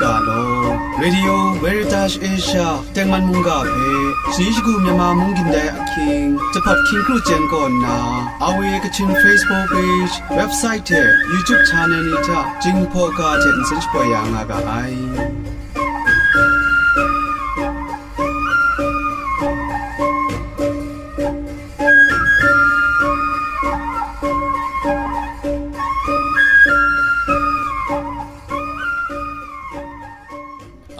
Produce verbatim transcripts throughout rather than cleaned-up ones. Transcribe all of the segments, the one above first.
ga law. Radio Veritas Asia tengman mungga hpe, shani shagu Myanmar mung gindai ahkying, jahpat hkying kru jen kaw nna, R V A Kachin Facebook page, website hte YouTube channel ni hta Jinghpaw ga hte nsen shapoi ya nga ga ai.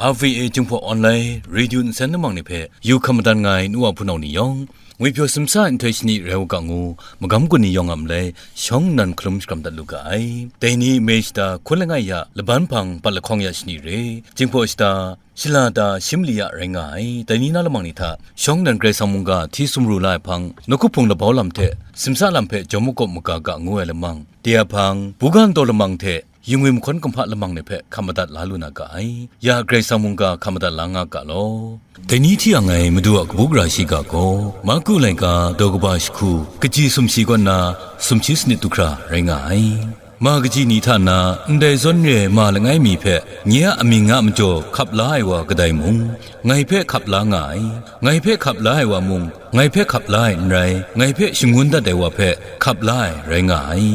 R V A Jinghpaw Online Radio nsen namang ni hpe yu hkam madan nga ai nu wa hpunau ni yawng, ngwipyaw simsa nhtoi shani rai u ga ngu, magam gun ni yawng a malai, shawng nnan hkalum shakram dat lu ga ai. Dai ni, Mei shata hkun langai ya, laban hpang pat lahkawng ya shani re, Jinghpaw shata, shala ta, shim li ya rai nga ai. Dai ni na lamang ni hta, shawng nnan Karai Kasang mungga hti sumru la ai hpang, nawku hpung labau lam hte, simsa lam hpe jawm makawp maga ga ngu ai lamang, de a hpang, buga ntaw lamang hte, yingwi mahkawn kumhpa lamang ni hpe hkam madat la lu na ga ai. Ya Karai Kasang mungga hkam madat la nga ga law. Dai ni hti ang ai Madu a kabu gara shiga gaw, Marku laika daw kaba jahku, kaji sumshi kaw nna, sumshi sanit du hkra rai nga ai. Ma kaji ni hta na, ndai zawn re ai ma langai mi hpe, nye a amying a majaw hkap la ai wa kadai mung, ngai hpe hkap la nga ai. Ngai hpe hkap la ai wa mung, ngai hpe hkap la ai n rai, ngai hpe shangun dat ai wa hpe hkap la ai rai nga ai.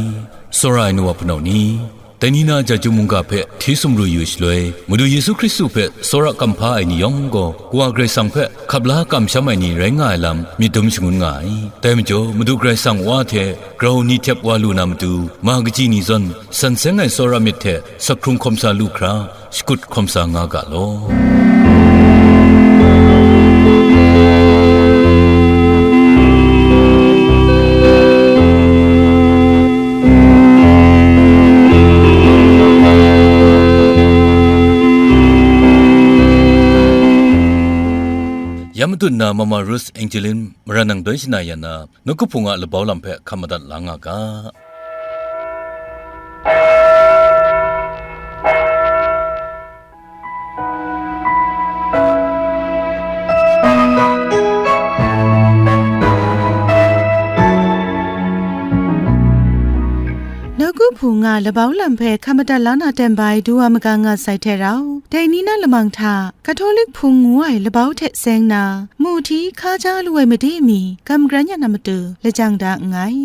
Tsawra ai nu wa hpunau ni, dai ni na Jaju mungga hpe hti sumru yu shaloi, Madu Yesu Hkristu hpe tsawra kamhpa ai ni yawng gaw, Kawa Karai Kasang hpe hkap la kamsham ai ni rai nga ai lam myit dum shangun nga ai. Dai majaw, Madu Karai Kasang Wa hte grau ni htep wa lu na matu, ma kaji ni zawn san seng ai tsawra myit hte sak hkrung hkawm sa lu hkra, shakut hkawm sa nga ga law. Ya matut na Mama Ruth Angelin Maran nang doi shana ya na, nawku hpung a labau lam hpe hkam madat la nga ga. Nawku hpung a labau lam hpe hkam madat la na ten bai du wa maga nga sai hte rau, dai ni na lamang hta, Katolik Hpung ngu ai labau hte seng na, mu hti hka ja lu ai made mi, gam kran ya na matu, lajang da nngai.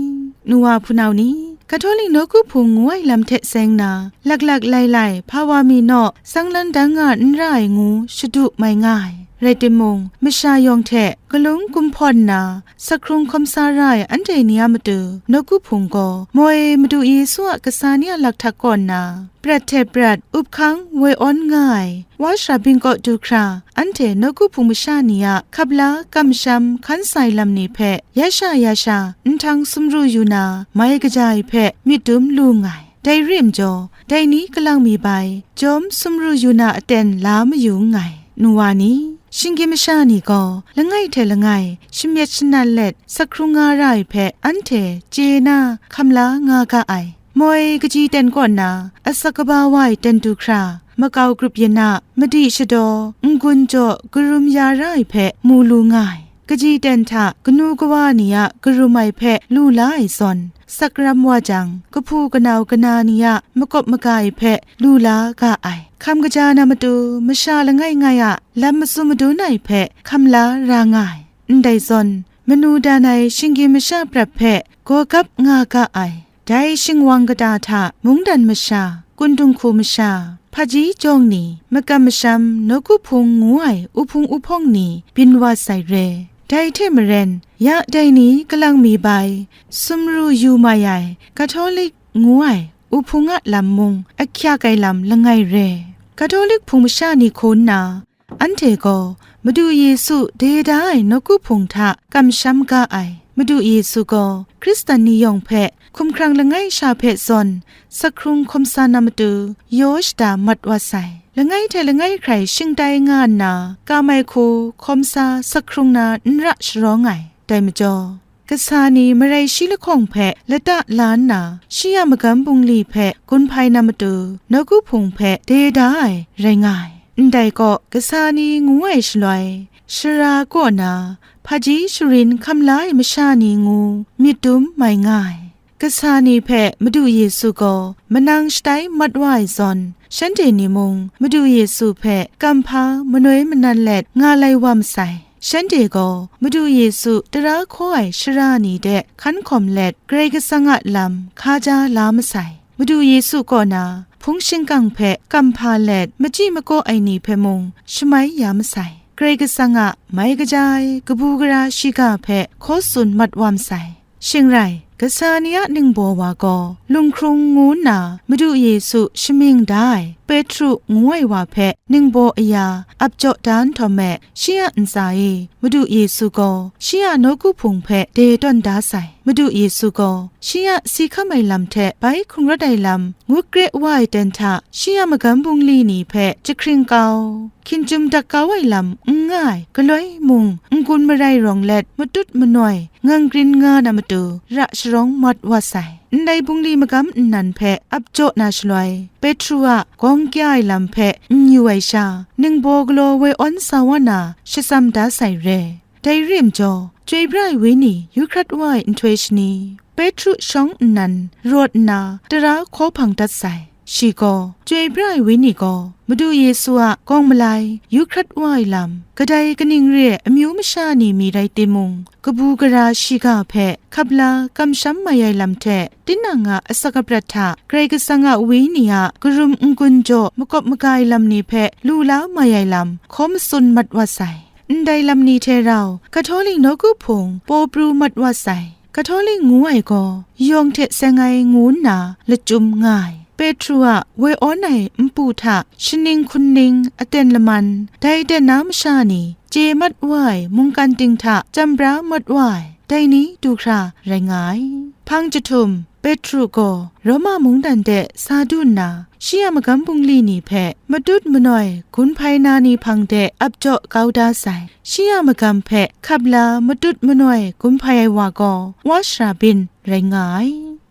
Nu wa hpunau ni, Katolik Nawku Hpung ngu ai lam hte seng na, laklak lailai, hpa wa mi naw, sang lan dang nga n ra ai ngu, shadu mai nga ai. Rai timung, masha yawng hte, galung gumhpawn nna, sak hkrung hkawm sa ra ai anhte ni a matu, Nawku Hpung gaw, moi Madu Yesu a kasa ni a lakhtak kaw nna, prat hte prat, up hkang woi awn nga ai, wa shara bingkaw du hkra, anhte Nawku Hpung masha ni a hkap la, kamsham, hkan sai lam ni hpe, ya sha ya sha, nhtang sumru yu na, mai kaja ai hpe myit dum lu nngai. Dai re majaw, dai ni kalang mi bai, jawm sumru yu na aten la mayu nngai. Nu wa ni, shinggyim masha ni gaw, langai hte langai, shamyet shanat let, sak hkrung nga ra ai hpe, anhte chye na, hkam la nga ga ai. Moi kaji ten kaw nna, asak kaba wa ai ten du hkra, makau grup yin a, madi shadaw, n-gun jaw, karum ya ra ai hpe mu lu nga ai. Kaji ten hta, kanu kawa ni a karum ai hpe lu la ai zawn, sak ram wa jang, kahpu kanau kana ni a makawp maga ai hpe lu la ga ai. Hkam kaja na matu, masha langai ngai a lam matsun madun ai hpe hkam la ra nga ai. Ndai zawn, manu dan ai shinggyim masha prat hpe gaw gap nga ga ai. Dai shingwang kata hta mungdan masha, kun dinghku masha, hpaji jawng ni, makam masham, nawku hpung ngu ai uhpung uhpawng ni byin wa sai re. Dai hte maren, ya dai ni kalang mi bai, sumru yu mai ai, Katolik ngu ai uhpung a lam mung ahkyak ai lam langai re. Katolik hpung masha ni hku nna, anhte gaw Madu Yesu de da ai nawku hpung hta kamsham ga ai. Madu Yesu gaw Hkristan ni yawng hpe hkumhkrang langai sha hpe zawn, sak hkrung hkawm sa na matu yaw shada mat wa sai. Langai hte langai hkrai shingtai nga nna, kam ai hku hkawm sa sak hkrung na n ra sharawng ai. Dai majaw, kasa ni marai shi lahkawng hpe lata la nna, shi a magam bungli hpe gun hpai na matu, nawku hpung hpe de da ai rai nga ai. Ndai kaw, kasa ni ngu ai shaloi, shara kaw na, hpaji sharin hkam la ai masha ni ngu myit dum mai nga ai. kasa ni hpe Madu Yesu gaw manang shatai mat wa ai zawn, shanhte ni mung Madu Yesu hpe kamhpa manoi manan let nga lai wa masai. Shanhte gaw Madu Yesu tara hkaw ai shara ni de hkan hkawm let, Karai Kasang a lam hkaja la masai. Madu Yesu kaw na hpung shingkang hpe kamhpa let, machyi makaw ai ni hpe mung shamai ya masai. Karai Kasang a mai kaja ai kabu gara shiga hpe hkaw tsun mat wa masai. Shing rai, kasa ni a ningbaw wa gaw, lunghkrung ngu nna Madu Yesu shamying da ai Petru ngu ai wa hpe ningbaw aya ap jaw da nhtawm me, shi a ntsa e Madu Yesu gaw shi a nawku hpung hpe de tawn da sai. Madu Yesu gaw shi a si hkam ai lam hte bai hkrung rawt ai lam ngut kre wa ai ten hta, shi a magam bungli ni hpe jahkring kau, hkinjum dak kau ai lam n nga ai galoi mung n-gun marai rawng let, matut manoi ngang grin nga na matu ra sharawng mat wa sai. Ndai bungli magam nnan hpe ap jaw na shaloi, Petru a gawng kya ai lam hpe n yu ai sha, ningbaw galaw woi awn sa wa na shatsam da sai re. Dai re majaw, Chyoi Pra ai Wenyi yu hkrat wa ai nhtoi shani, Petru shawng nnan rawt nna tara hkaw hpang dat sai. Shi gaw, Chyoi Pra ai Wenyi gaw Madu Yesu a gawng malai yu hkrat wa ai lam, kadai kaning re ai amyu masha ni mi rai timung, kabu gara shiga hpe hkap la kamsham mai ai lam hte, tinang a asak aprat hta Karai Kasang a Wenyi a karum n-gun jaw makawp maga ai lam ni hpe lu la mai ai lam hkaw matsun mat wa sai. Ndai lam ni hte rau Kawhtawli nawku hpung paw pru mat wa sai. Kawhtawli ngu ai gaw yawng hte seng ai ngu nna lachyum nga ai. Petru a woi awn ai npu hta shaning hkunning aten laman, dai ten na masha ni chye mat wa ai mungkan ting hta chyam bra mat wa ai, dai ni du hkra rai nga ai. Hpang jahtum, Petru gaw Roma mungdan de sa du nna, shi a magam bungli ni hpe matut manoi gun hpai na ni hpang de ap jaw kau da sai. Shi a magam hpe hkap la matut manoi gun hpai ai wa gaw, wa shara byin rai nga ai.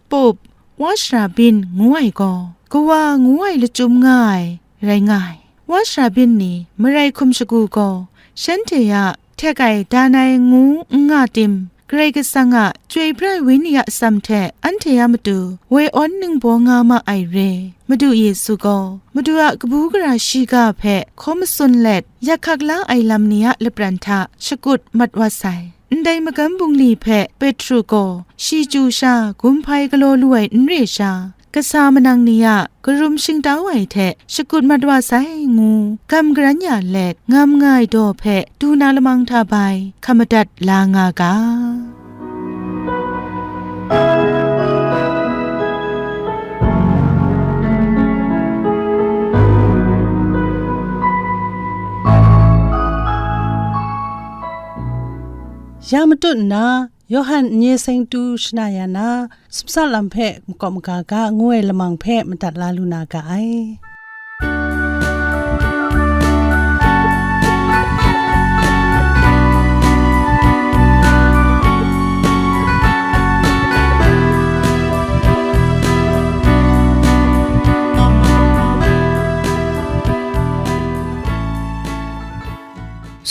Pop, wa shara byin ngu ai gaw, kawa ngu ai lachyum nga ai rai nga ai. Wa shara byin ni marai hkum shagu gaw, shanhte a htek ai dan ai ngu n nga tim, Karai Kasang a Chyoi Pra ai Wenyi a atsam hte anhte a matu woi awn ningbaw nga ma ai re. Madu Yesu gaw, Madu a kabu gara shiga hpe hkaw matsun let, yak hkak la ai lam ni a lapran hta shakut mat wa sai. Ndai magam bungli hpe Petru gaw shi chyu sha gun hpai galaw lu ai n re sha, kasa manang ni a karum shingtau ai hte shakut mat wa sai ngu, gam garan ya let, ngam nga ai daw hpe du na lamang hta bai hkam madat la nga ga. Ya matut nna, Yawhan n-ye seng tu shana ya na, simsa lam hpe makawp maga ga ngu ai lamang hpe madat la lu na ga ai.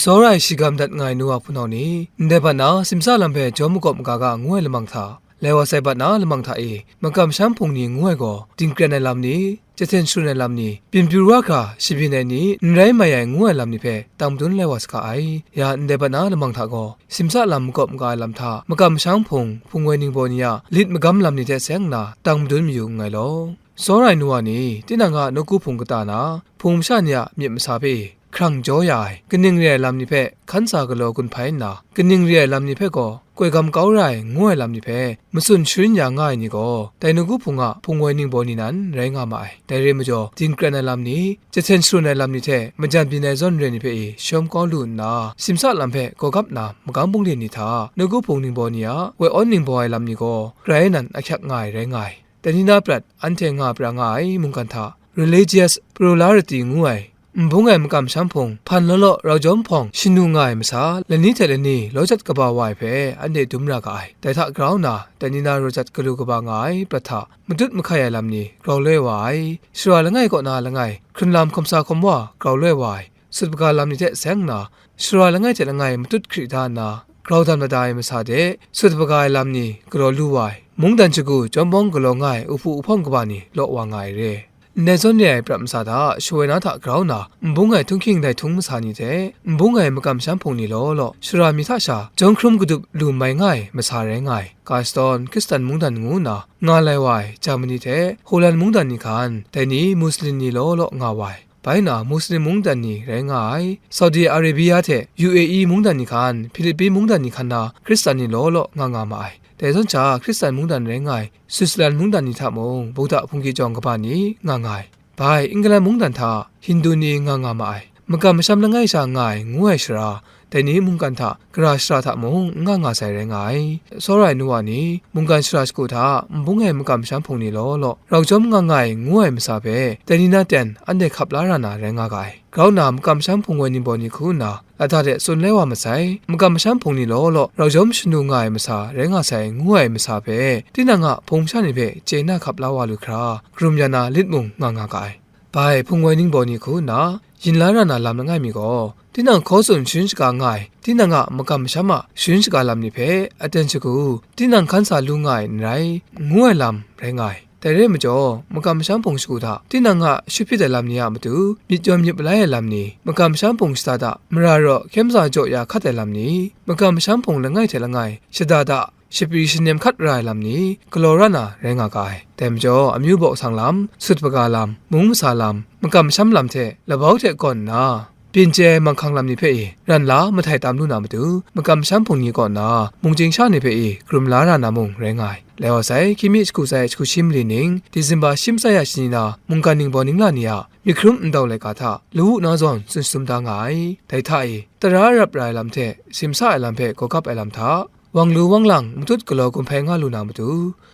Tsawra ai shigam dat nga ai nu wa hpunau ni, ndai bat na simsa lam hpe jawm makawp maga ga ngu ai lamang hta, lai wa sai bat na lamang hta e, makam sham hpung ni ngu ai gaw, dingkren ai lam ni, jahten sharun ai lam ni, byin pyu ra hkra shabyin ai ni, n rai mai ai ngu ai lam ni hpe tang madun lai wa saga ai. Ya ndai bat na lamang hta gaw, simsa lam makawp maga ai lam hta, makam sham hpung, hpung woi ningbaw ni a lit magam lam ni hte seng nna, tang madun mayu nngai law. Tsawra ai nu wa ni, tinang a nawku hpung kata na, hpung masha ni a myit masa hpe hkrang jaw ya ai, kaning re ai lam ni hpe hkan sa galaw gun hpai nna, kaning re ai lam ni hpe gaw koi gam kau ra ai ngu ai lam ni hpe matsun sharin ya nga ai ni gaw, dai nawku hpung a hpung woi ningbaw ni nan rai nga ma ai. Dai re majaw, dingkren ai lam ni, jahten sharun ai lam ni hte majan byin ai zawn re ni hpe e shawm kau lu nna, simsa lam hpe gawgap na magam bungli ni hta, nawku hpung ningbaw ni a woi awn ningbaw ai lam ni gaw, grai nan ahkyak nga ai rai nga ai. Dai ni na prat anhte nga pra nga ai mungkan hta, religious plurality ngu ai, n bung ai makam sham hpung, hpan law law rau jawm hpawng shanu nga ai masa, lani hte lani law jat kaba wa ai hpe anhte dum ra ga ai. Dai hta grau nna, dai ni na raw jat galu kaba nga ai prat hta, matut mahkai ai lam ni grau loi wa ai, shara langai kaw na langai, hkrun lam hkawm sa hkawm wa grau loi wa ai, sut maga lam ni hte seng nna, shara langai hte langai matut hkri da nna, rau dan mada ai masa de, sut hpaga ai lam ni galaw lu wa ai, mungdan shagu chyawm bawng galaw nga ai uhpu uhpawng kaba ni law wa nga ai re. Ndai zawn re ai prat masa hta shawoi na hta grau nna, nbung ai htunghking dai htung masa ni hte, nbung ai makam masham hpung ni law law, shara mi hta sha jawng hkrum kadup lu mai nga ai masa rai nga ai. Gaston, Hkristan mungdan ngu nna nga lai wa ai Germany hte Holland mungdan ni hkan, dai ni Muslim ni law law nga wa ai. Bai na, Muslim mungdan ni rai nga ai, Saudi Arabia hte U A E mungdan ni hkan, Philippi mungdan ni hkan na Hkristan ni law law nga nga ma ai. Dai zawn sha, Hkristan mungdan rai nga ai Switzerland mungdan ni hta mung, Buddha hpunggi jawng kaba ni nga nga ai. Bai, England mungdan hta Hindu ni nga nga ma ai. Makam masham langai sha nga ai, ngu ai shara, dai ni mungkan hta, gara shara hta mung n nga nga sai rai nga ai. Tsawra ai nu wa ni, mungkan shara shagu hta, nbung ai makam masham hpung ni law law, rau jawm nga nga ai, ngu ai masa hpe, dai ni na ten, anhte hkap la ra na rai nga ga ai. Grau nna, makam masham hpung woi ningbaw ni hku nna, lata de tsun lai wa masai, makam masham hpung ni law law, rau jawm shanu nga ai masa, rai nga sai, ngu ai masa hpe, tinang a hpung masha ni hpe chye na hkap la wa lu hkra, karum ya na lit mung nga nga ga ai. Bai, hpung woi ningbaw ni hku nna, yin la ra na lam langai mi gaw, tinang hkaw tsun sharin shaga nga ai, tinang a makam masham a sharin shaga lam ni hpe aten shagu, tinang hkan sa lu nga ai n rai, ngu ai lam rai nga ai. Dai re ai majaw, makam masham hpung shagu hta, tinang a shut hpyit ai lam ni a matu, myit yawn myit palai ai lam ni, makam masham hpung shata hta mara raw hkyen maza jaw ya hkat ai lam ni, makam masham hpung langai hte langai, shada da, shapri shanem hkat ra ai lam ni galaw ra na rai nga ga ai. Dai majaw, amyu baw sang lam, sut hpaga lam, mung masa lam, makam masham lam hte labau hte kawn nna, byin chye ai manghkang lam ni hpe i ran la mahtai tam lu na matu, makam masham hpung ni kaw nna, mung chying sha ni hpe i karum la ra na mung rai nga ai. Lai wa sai, hkying mi shagu tsai shagu shi mali ning, Disemba shi matsa ya shani na, mungkan ningbaw ningla ni a myit hkrum ndau laika hta, lawu na zawn tsun shatum da nga ai. Dai hta i, tara rap ra ai lam hte, simsa ai lam hpe gawgap ai lam hta, wang lu wang lang matut galaw gun hpai nga lu na matu,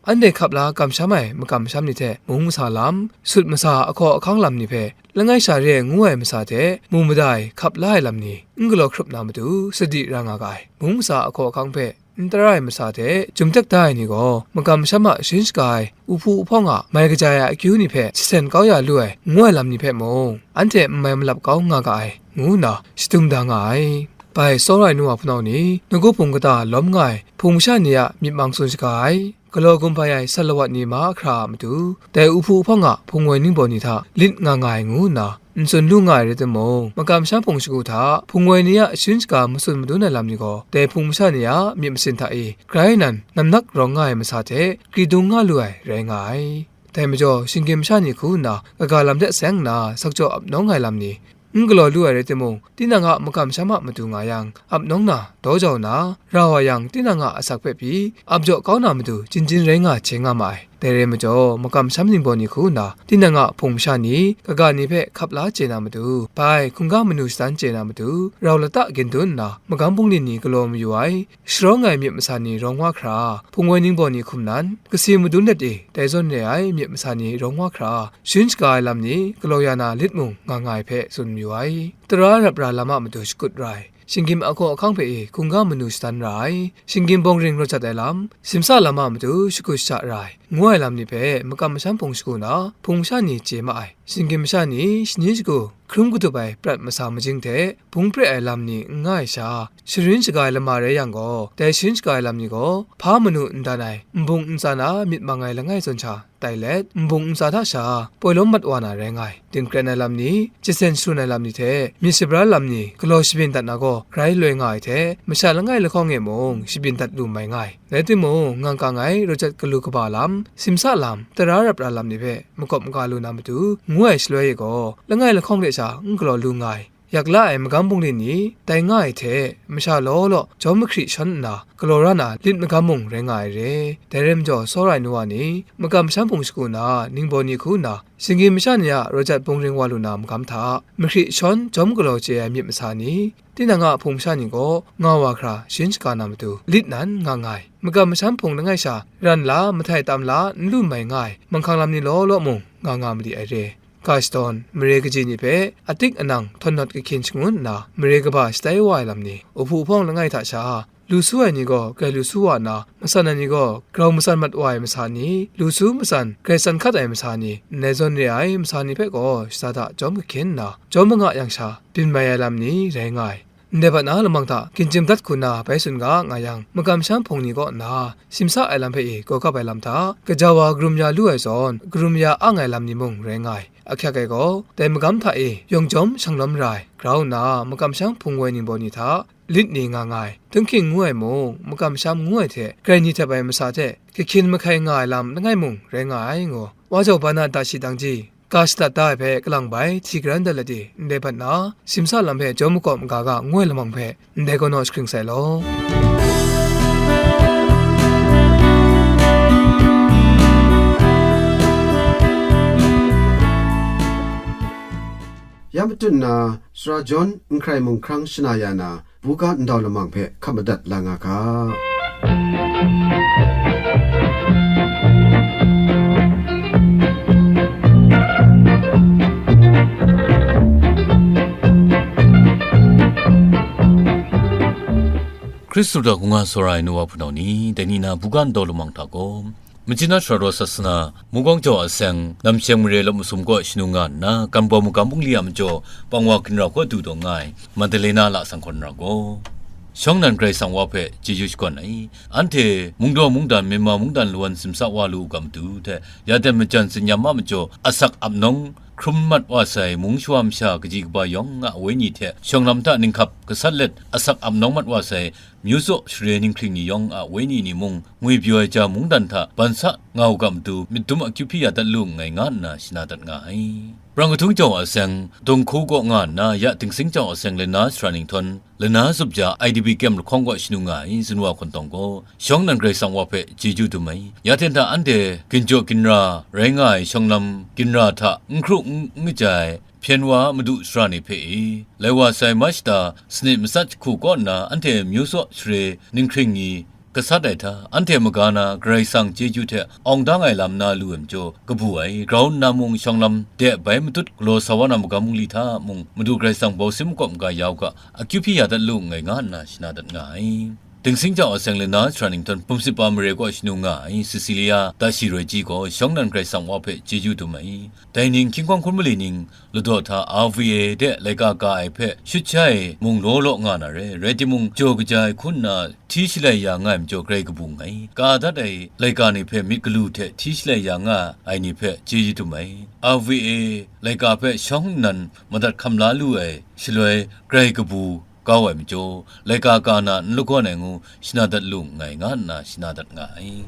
anhte hkap la kamsham ai makam masham ni hte mung masa lam, sut masa ahkaw ahkang lam ni hpe langai sha re ai ngu ai masa hte mu mada ai hkap la ai lam ni n galaw hkrup na matu sadi ra nga ga ai. Mung masa ahkaw ahkang hpe n tara ai masa hte jum tek da ai ni gaw, makam masham a sharin shaga ai uhpu uhpawng a mai kaja ai akyu ni hpe shasen kau ya lu ai ngu ai lam ni hpe mung, anhte n mai malap kau nga ga ai, ngu nna shadum da nga ai. Bai, tsawra ai nu wa hpunau ni, nawku hpung kata lawm nga ai hpung masha ni a myit mang tsun shaga ai, galaw gun hpai ai salawat ni mahkra a matu, dai uhpu uhpawng a hpung woi ningbaw ni hta lit nga nga ai ngu nna, n tsun lu nga ai rai timung, makam masham hpung shagu hta hpung woi ni a sharin shaga matsun madun ai lam ni gaw, dai hpung masha ni a myit masin hta e grai nan namnak rawng nga ai masa hte kri dung nga lu ai rai nga ai. Dai majaw, shinggyim masha ni hku nna kaga lam hte seng nna sakjaw ap nawng ai lam ni, n galaw lu ai rai timung, tinang a makam masham a matu nga yang, ap nawng na, daw jau na, rau ai yang, tinang a asak hpe pyi, ap jaw kau na matu, jin jin rai nga chye nga ma ai. Dai rai majaw, makam masham ningbaw ni hku nna, tinang a hpung masha ni, kaga ni hpe hkap la chye na matu, bai, hkungga manu shadan chye na matu, rau lata gindun nna, magam bungli ni galaw mayu ai, sharawng ai myit masa ni rawng wa hkra, hpung woi ningbaw ni hkum nan, kasi madun let e, dai zawn re ai myit masa ni rawng wa hkra, sharin shaga ai lam ni galaw ya na lit mung nga nga ai hpe tsun mayu ai. Tara rap ra lam a matu shakut ra ai, shinggyim ahkaw ahkang hpe e hkungga manu shadan ra ai, shinggyim bawng ring rawt jat ai lam, simsa lam a matu shagu shaja ra ai, ngu ai lam ni hpe makam masham hpung shagu na hpung masha ni chye ma ai. Shinggyim masha ni shani shagu hkrum kadup ai prat masa majing hte bung pre ai lam ni n nga ai sha, sharin shaga ai lama rai yang gaw, dai sharin shaga ai lam ni gaw, hpa manu n dan ai, nbung ntsa na myit mang ai langai zawn sha tai let, nbung ntsa hta sha poi lawm mat wa na rai nga ai. Dingkren ai lam ni, jasen sharun ai lam ni hte myit shabra lam ni galaw shabyin dat na gaw, grai loi nga ai hte, masha langai lahkawng e mung shabyin dat lu mai nga ai. Rai timung, ngang kang ai rawt jat galu kaba lam, simsa lam, tara rap ra lam ni hpe makawp maga lu na matu, ngu ai shaloi e gaw, langai lahkawng hte sha n galaw lu nga ai. Yak la ai magam bungli ni tai nga ai hte, masha law law jawm mahkri shawn nna, galaw ra na lit magam mung rai nga ai re. Dai rai majaw, tsawra ai nu wa ni, makam masham hpung shagu na, ningbaw ni hku nna, shinggyim masha ni a rawt jat bung ring wa lu na magam hta, mahkri shawn jawm galaw chye ai myit masa ni, tinang a hpung masha ni gaw nga wa hkra sharin shaga na matu, lit nan nga nga ai. Makam masham hpung langai sha, ran la, mahtai tam la, n lu mai nga ai, manghkang lam ni law law mung, nga nga mali ai re. Gaston, mare kaji ni hpe atik anang htawn nawt kahkyin shangun nna, mare kaba shatai wa ai lam ni, uhpu uhpawng langai hta sha, lu su ai ni gaw grai lu su wa nna, matsan ai ni gaw grau matsan mat wa ai masa ni, lu su matsan grai tsan hkat ai masa ni, ndai zawn re ai masa ni hpe gaw shata hta jawm kahkyin nna, jawm manga yang sha, byin mai ai lam ni rai nga ai. Ndai bat na lamang hta ginchyim dat hku na bai tsun ga nga yang, makam masham hpung ni kaw nna simsa ai lam hpe i gawgap ai lam hta, gaja wa karum ya lu ai zawn, karum ya ang ai lam ni mung rai nga ai. Ahkyak ai gaw, dai magam hta e yawng jawm shanglawm ra ai, grau nna makam masham hpung woi ningbaw ni hta lit ni nga nga ai, dunghking ngu ai mung, makam masham ngu ai hte grai ni hte bai masa hte kahkyin mahkai nga ai lam langai mung rai nga ai ngu, Wa Jau Bana da shi dang ji, ga shadat da ai hpe kalang bai hti karan dat let i, ndai bat na, simsa lam hpe jawm makawp maga ga ngu ai lamang hpe, ndai gaw naw shakring sai law. Ya matut nna, Sara John N Hkrai Mung Hkrang shana ya na, buga ndau lamang hpe hkap madat la nga ga. Hkristu hta hkungga tsawra ai nu wa hpunau ni, dai ni na buga ndau lamang hta gaw, Machyina Sara Raw Sasana, Mungkawng Jau Aseng, Namsheng Mare Lawp Masum kaw shanu nga nna, Ganbau Magam Bungli a majaw, Pangwa Ginra kaw du taw nga ai, Madalena Lasang Hkawn Ra gaw, shawng nnan Karai Kasang Wa hpe chyeju shakawn ai. Anhte mungdaw mungdan, Myanmar mungdan lawan simsa wa lu u ga matu hte, ya ten majan tsinyam a majaw, asak ap nawng hkrum mat wa sai mung shawa masha kaji kaba yawng a wenyi hte, shawng lam hta ninghkap gasat let asak ap nawng mat wa sai, myu tsaw share ninghkring ni yawng a wenyi ni mung, ngwipyaw ai ja mungdan hta ban sa nga u ga matu, myit dum akyu hpyi ya dat lu nngai, nga nna shana dat nga ai. Brang Kahtung Jau Aseng, Dunghku kaw nga nna, ya Dingsing Jau Aseng lana sara nhtawm, lana zup ja I D P kyem lahkawng kaw shanu nga ai, Zunwa Hkawn Tawng gaw, shawng nnan Karai Kasang Wa hpe chyeju dum ai. Ya ten hta anhte ginjaw ginra rai nga ai shawng lam ginra hta n hkru n, n kaja ai, hpyen wa madu sara ni hpe i, lai wa sai March shata sanit matsat jahku kaw nna anhte myu tsaw share ninghkring ni gasat ai hta, anhte maga na Karai Kasang chyeju hte awng dang ai lam na lu ai majaw, kabu ai, grau nna mung shawng lam de bai matut galaw sa wa na magam bungli hta mung, Madu Karai Kasang bau sim makawp maga ya u ga, akyu hpyi ya dat lu nngai, nga nna shana dat nga ai. Dingsing Jau Aseng lana sara nhtawm, Pumsitpa Mare kaw shanu nga ai, Cecilia Dashi Roi Ji gaw, shawng nnan Karai Kasang Wa hpe chyeju dum ai. Dai ning, hkying hkawng hkun mali ning, ladaw hta R V A de laika ka ai hpe shut sha ai mung law law nga na re, rai timung, jaw kaja ai hku nna hti shalai ya nga ai majaw grai kabu nngai. Ka dat ai laika ni hpe myit galu hte hti shalai ya nga ai ni hpe chyeju dum ai. R V A laika hpe shawng nnan madat hkam la lu ai shaloi grai kabu kau ai majaw, laika ka na n lagawn ai ngu shana dat lu nngai, nga nna shana dat nga ai.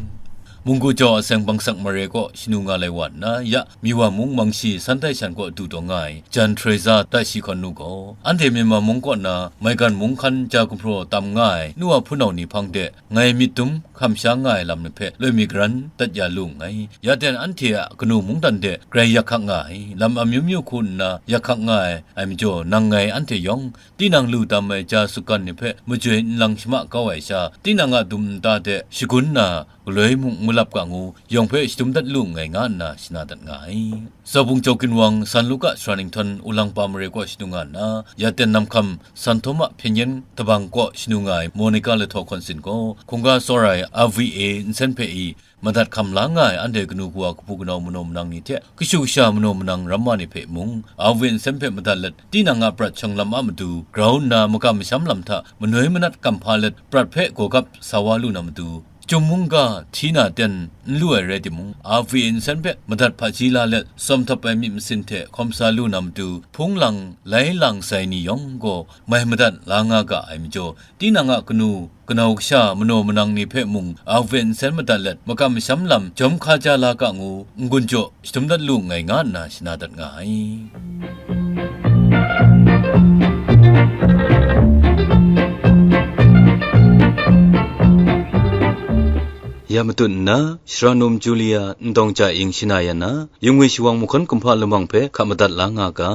Munggu Jau Aseng Bangsak Mare kaw shanu nga lai wa nna, ya Miwa mung Mangshi San Tai Shan kaw du taw nga ai, Jan Teresa Dashi Hkawn Nu gaw, anhte Myanmar mung kaw na maigan mung hkan ja gumhpraw tam nga ai nu wa hpunau ni hpang de, ngai myit dum hkam sha nga ai lam ni hpe loi mi garan dat ya lu nngai. Ya ten anhte a kanu mungdan de grai yak hkak nga ai, lam amyu myu hku nna yak hkak nga ai, ai majaw, nang ngai anhte yawng, tinang lu tam ai ja sutgan ni hpe majoi nlang shama kau ai sha, tinang a dum nta de shagun na galoi mung n malap ga ngu, yawng hpe shadum dat lu nngai, nga nna shana dat nga ai. Zaubung Jau Ginwang, San Luka sara nhtawm, Ulangpa Mare kaw shanu nga nna, ya ten Namhkam, San Htawma Hpyen Yen Tabang kaw shanu nga ai, Monica Lahtaw Hkawn Sin gaw, hkungga tsawra ai R V A nsen hpe i, madat hkam la nga ai anhte kanu kawa, kahpu kanau, manaw manang ni hte kashu kasha manaw manang ramma ni hpe mung, R V A nsen hpe madat let, tinang a prat shawng lam a matu grau nna makam masham lam hta manoi manat kam hpa let, prat hpe gawgap sa wa lu na matu, Chyum mungga hti na ten n lu ai rai timung, R V A nsen hpe madat hpaji la let, sawm htawp ai myit masin hte hkawm sa lu na matu, hpung lang lai lang sai ni yawng gaw mai madat la nga ga ai majaw, tinang a kanu, kanau kasha, manaw manang ni hpe mung, R V A nsen madat let, makam masham lam jawm hkaja la ga ngu, n-gun jaw shadum dat lu nngai, nga nna shana dat nga ai. Ya matut nna, Shara Num Julia Ndawng Ja Ing shana ya na, Yungwi Shawang mahkawn kumhpa lamang hpe hkap madat la nga ga.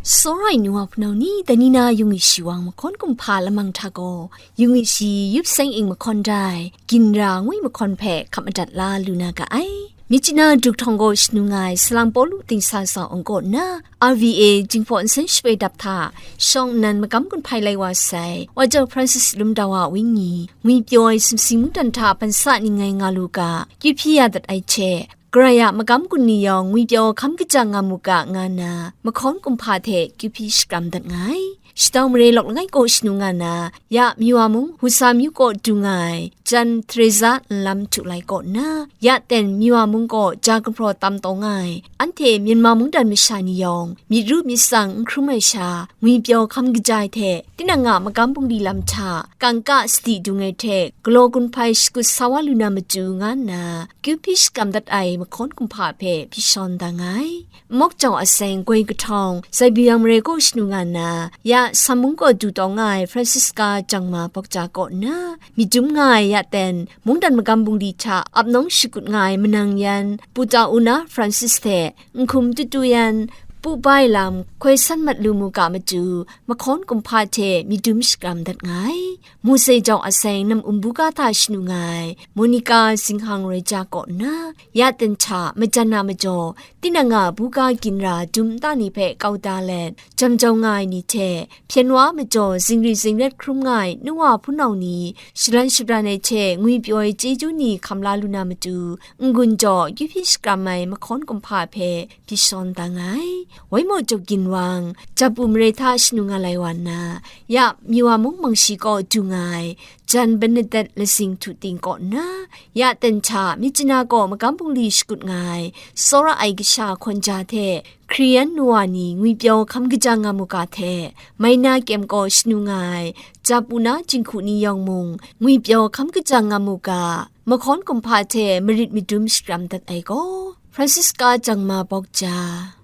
Tsawra ai nu wa hpunau ni, dai ni na Yungwi Shawang mahkawn kumhpa lamang hta gaw, Yungwi Shi Yup Seng Ing mahkawn da ai, Ginra ngwi mahkawn hpe hkap madat la lu na ga ai. Myitkyina Duktawng kaw shanu nga ai salang Pawlu dingsa sa awng kaw nna, R V A Jinghpaw Nsen Shapoi Dap hta shawng nnan magam gun hpai lai wa sai, Wa Jau Francis Lumdawa a wenyi, ngwipyaw ai sumsing mungdan hta ban sa ning ngai nga lu ga, kyu hpyi ya dat ai hte, Karai a magam gun ni yawng ngwipyaw hkam kaja nga mu ga, nga nna mahkawn kumhpa hte kyu hpyi shakram dat nga ai. Shadau mare lawk langai kaw shanu nga na, ya Miwa mung Husa myu kaw du nga ai, jan Teresa nlam htu lai kaw nna, ya ten Miwa mung kaw ja gumhpraw tam taw nga ai, anhte Myanmar mungdan masha ni yawng, myit ru myit tsang n hkrum ai sha, ngwipyaw hkam kaja ai hte, tinang a magam bungli lam hta, kangka sadi dung ai hte, galaw gun hpai shakut sa wa lu na matu, nga nna, kyu hpyi shakram dat ai mahkawn kumhpa hpe hpyi shawn da nga ai. Mok jau aseng goi kahtawng, Siberian mare kaw shanu nga nna, ya Sam mung kaw du taw nga ai Francisca Jangma Bawkja kaw nna, myit dum nga ai ya ten, mungdan magam bungli hta ap nawng shakut nga ai manang yan, Puta Una Francis hte, nhkum tutu yan, pu bai lam, hkoi san mat lu mu ga matu, mahkawn kumhpa hte myit dum shakram dat nga ai. Mose jau aseng nam um buga hta shanu nga ai, Monica Zinghang Roija kaw nna, ya ten hta majan na majaw, tinang a buga ginra dum nta ni hpe kau da let, jam jau nga ai ni hte, hpyen wa majaw zingri zingret hkrum nga ai nuwa hpunau ni, shalan shabran ai hte ngwipyaw ai chyeju ni hkam la lu na matu, n-gun jaw kyu hpyi shakram ai mahkawn kumhpa hpe hpyi shawn da nga ai. Waimaw Tuk Ginwang, Japu mare hta shanu nga lai wa nna, ya Miwa mung mangshi kaw du nga ai, jan Bernadette Lasing Htu Ting kaw nna, ya ten hta Myitkyina kaw magam bungli shakut nga ai, tsawra ai kasha hkawn ja hte, Hkriyan nuwa ni ngwipyaw hkam kaja nga mu ga hte, Maina kyem kaw shanu nga ai, Japu na jinghku ni yawng mung, ngwipyaw hkam kaja nga mu ga, mahkawn kumhpa hte marit madum shakram dat ai gaw, Francisca Jangma Bawkja,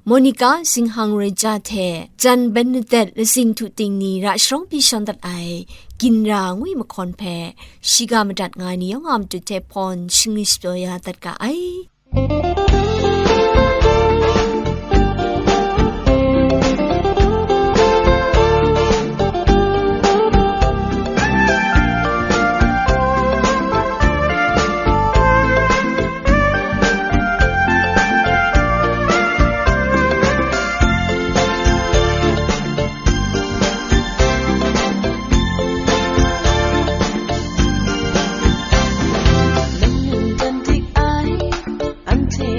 Monica Zinghang Roija hte jan Bernadette Lasing Htu Ting ni ra sharawng hpyi shawn dat ai, ginra ngwi mahkawn hpe, shiga madat nga ai ni yawng a matu hte hpawn shingri shapyaw ya dat ga ai. Lamu dan dik ai, anhte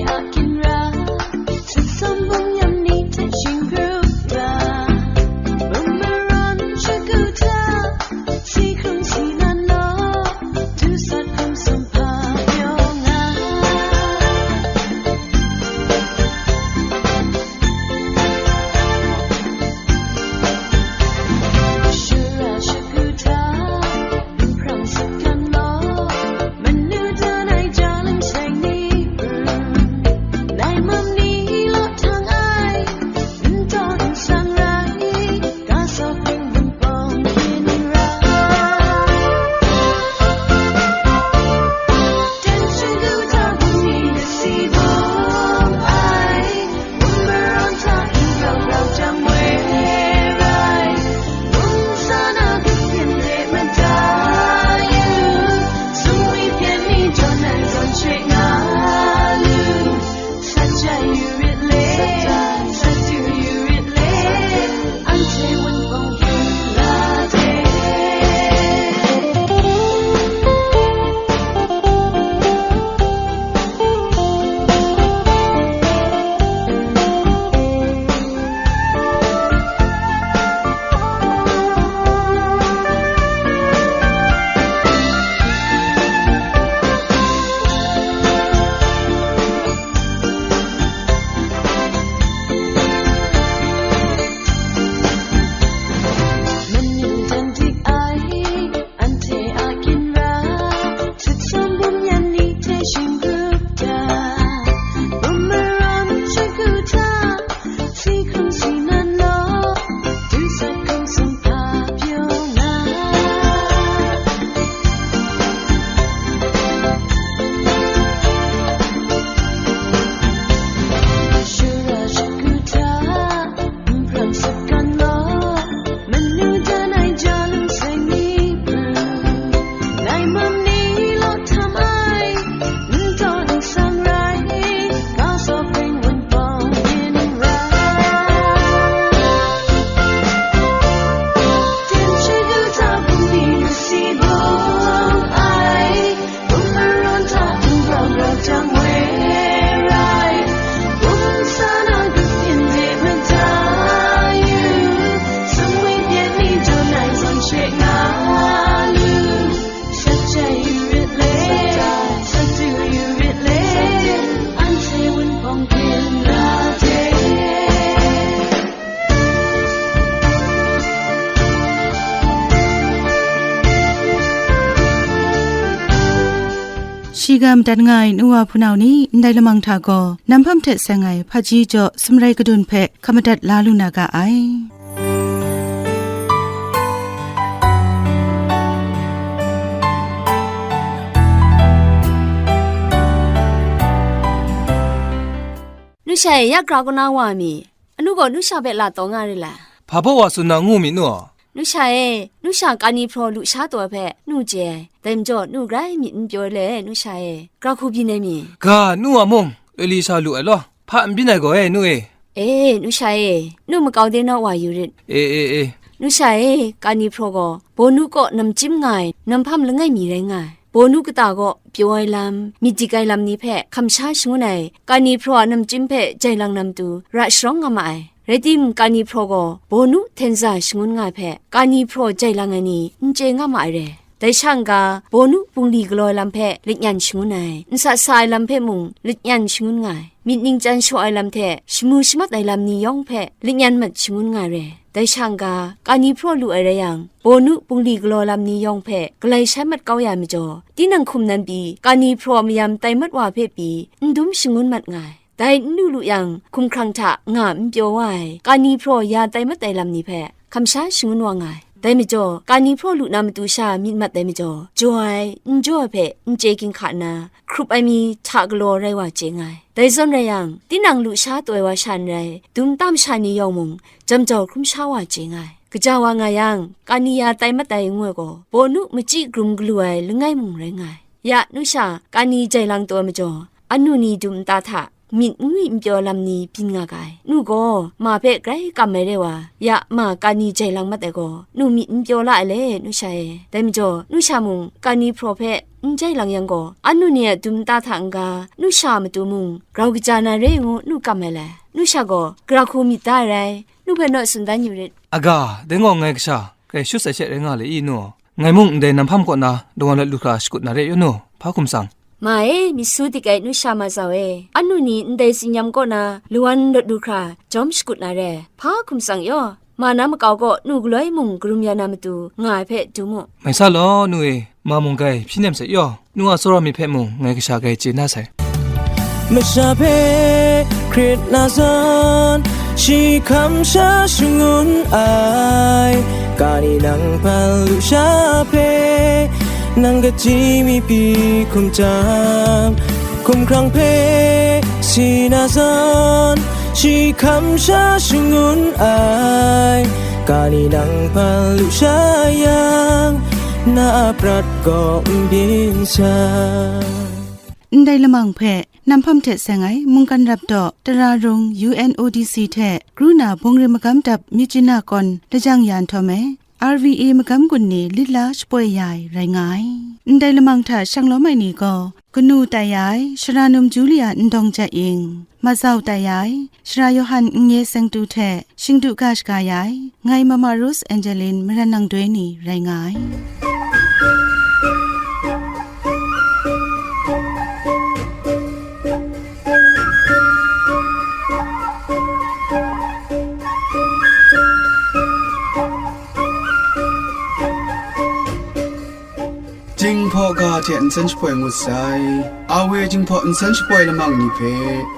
Shiga madat nga ai nu wa hpunau ni, ndai lamang hta gaw, nam hpam hte seng ai hpaji jaw sumrai kadun hpe hkap madat la lu na ga ai. Nu sha e, ya gra kaw na wa mi? Anu gaw nu sha hpe la taw nga re la? Hpa baw wa tsun na ngu mi nu? Nu sha e, nu sha kani hpraw lu sha taw ai hpe nu chye ai, dai majaw nu grai myit n pyaw ai le, nu sha e, gra hku byin ai mi? Ga, nu a mung, Elisha lu ai law, hpa n byin ai gaw e, nu e. E, nu sha e, nu makau de naw wa yu rit. E, e, e. Nu sha e, kani hpraw gaw, bawnu kaw namchyim nga ai, nam hpam langai mi rai nga ai. Bawnu kata kaw pyaw ai lam, myit dik ai lam ni hpe hkamsha shangun ai, kani hpraw a namchyim hpe jai lang na matu ra sharawng nga ma ai. Rai tim, kani hpraw gaw bawnu htenza shangun nga ai hpe, kani hpraw jai lang ai ni n chye nga ma ai re. Dai sha n-ga, bawnu bungli galaw ai lam hpe lanyan shangun ai, nsa sa ai lam hpe mung lanyan shangun nga ai, myit ningchyan shaw ai lam hte shamu shamat ai lam ni yawng hpe lanyan mat shangun nga ai re. Dai sha n-ga, kani hpraw lu ai rai yang, bawnu bungli galaw lam ni yawng hpe galai shai mat kau ya ai majaw, tinang hkum nan pyi, kani hpraw mayam tai mat wa hpe pyi, n dum shangun mat nga ai. Dai n lu lu yang, hkumhkrang hta nga n pyaw wa ai, kani hpraw ya tai mat ai lam ni hpe hkamsha shangun wa nga ai. Dai majaw, kani hpraw lu na matu sha myit mat ai majaw, jaw ai, n jaw ai hpe n chye ginhka nna, hkrup ai mi hta galaw rai wa chye nga ai. Dai zawn rai yang, tinang lu sha taw ai wa sha n rai, dum nta masha ni yawng mung, jam jau hkrum sha wa chye nga ai. Kaja wa nga yang, kani ya tai mat ai ngu ai gaw, bawnu machyi grum galu ai langai mung rai nga ai. Ya, nu sha, kani jai lang taw ai majaw, anu ni dum nta hta myit n ngwi n pyaw lam ni byin nga ga ai. Nu gaw, ma hpe grai kam ai re wa, ya, ma kani jai lang mat ai gaw, nu myit n pyaw la ai le, nu sha e. Dai majaw, nu sha mung kani hpraw hpe n jai lang yang gaw, anu ni a dum nta hta n-ga, nu sha a matu mung grau kaja na re ngu nu kam ai le. Nu sha gaw, gara hku myit da ai rai, nu hpe naw tsun dan yu rit. Aga, dai gaw ngai kasha, grai shut sai she rai nga le i, nu? Ngai mung ndai nam hpam kaw na, lawan lawt lu hkra shakut na re yu, nu, hpa hkum tsang. Ma e, myit su dik ai nu sha ma zau e, anu ni ndai tsinyam kaw na, lawan lawt lu hkra jawm shakut na re, hpa hkum tsang yaw, ma na makau kaw nu galoi mung karum ya na matu nga ai hpe dum u. Mai sa law, nu e, ma mung grai hpyi nem sai yaw, nu a tsawra myit hpe mung ngai kasha grai chye na sai. Masha hpe hkrit na zawn, shi hkam sha shangun ai, kani nang hpan lu sha hpe, nang kaji mi pyi hkum jam, hkumhkrang hpe si na zawn, shi hkam sha shangun ai, kani nang hpan lu sha yang, na a prat kaw n byin sai. Ndai lamang hpe, nam hpam hte seng ai mungkan rap daw, Tara Rung U N O D C hte, kru na bungri magam dap Myitkyina kawn lajang ya nhtawm e, R V A magam gun ni lit la shapoi ya ai rai nga ai. Ndai lamang hta shang lawm ai ni gaw, kanu tai ya ai, Shara num Julia Ndawng Jat Ying, mazau tai ya ai, Shara Yawhan N Ye Seng Tu hte, shingdu ga shaga ya ai, ngai Mama Rose Angeline Maran Nang Doi ni rai nga ai. Jinghpaw ga hte nsen shapoi ngut sai. Awe Jinghpaw nsen shapoi lamang ni hpe,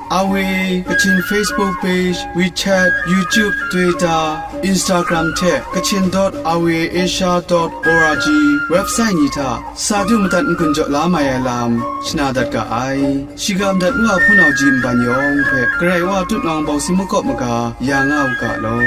Awe Kachin Facebook page, WeChat, YouTube, Twitter, Instagram hte Kachin dot awe asia dot org website ni hta sa du madat n-gun jaw la mai ai lam shana dat ga ai. Shiga madat Wa hpunau ji nban yawng hpe Karai Wa tutnawng bawng si makawp maga ya nga u ga law.